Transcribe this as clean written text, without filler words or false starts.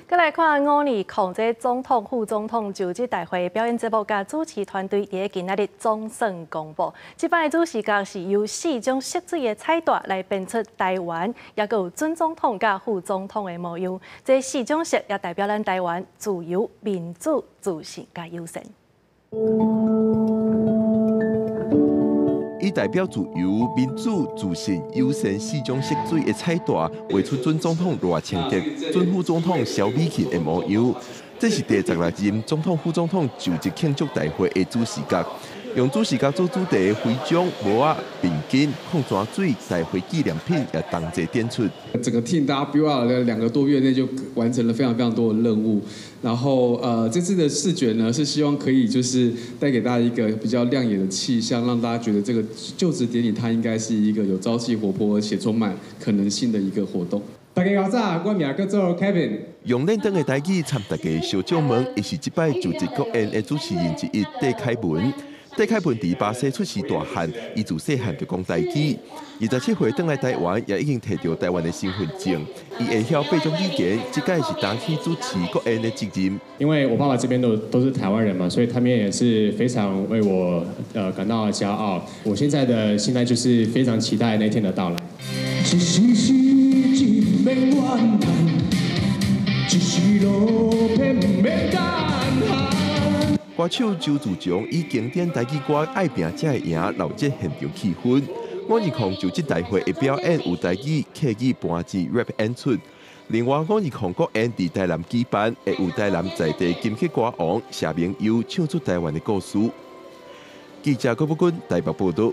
閣來看五二空這總統、副總統就職大會表演節目，佮主持團隊佇今仔日總算公布。這擺主視覺是由四種色水的彩帶來編出台灣，也閣有準總統佮副總統的模樣。這四種色也代表咱台灣自由、民主、自信佮友善。以代表自由、民主、自信、友善四種色水的彩帶，畫出準總統賴清德、準副總統蕭美琴的模樣。這是第16任總統、副總統就職慶祝大會的主視覺，用主視覺做主題的徽章、帽仔、便巾、礦泉水、大會紀念品也同齊展出。整個 team 大家 build up 了2個多月內就完成了非常非常多的任務。然後這次的視覺呢，是希望可以就是帶給大家一個比較亮眼的氣象，讓大家覺得這個就職典禮它應該是一個有朝氣、活潑而且充滿可能性的一個活動。大家好，早，我名叫做 Kevin。用輪轉的台語參大家相借問，伊是這擺就職國宴的主持人之一戴凱文。戴凱文佇巴西出世大漢，伊自細漢就講台語。27歲轉來台灣，也已經提著台灣的身份證。伊會曉八種語言，這擺是擔起主持國宴的責任。因為我爸爸這邊都是台灣人嘛，所以他們也是非常為我感到驕傲。我現在的心態就是非常期待那天的到來。一時時一免怨嘆，一時落魄毋免膽寒。歌手周志強以經典台語歌《愛拚才會贏》鬧熱現場氣氛。五二空就職大會的表演有台語、客語、盤子、rap 演出。另外，五二空國宴佇台南舉辦，會有台南在地金曲歌王謝明佑唱出台灣的故事。記者郭寶君台北報道。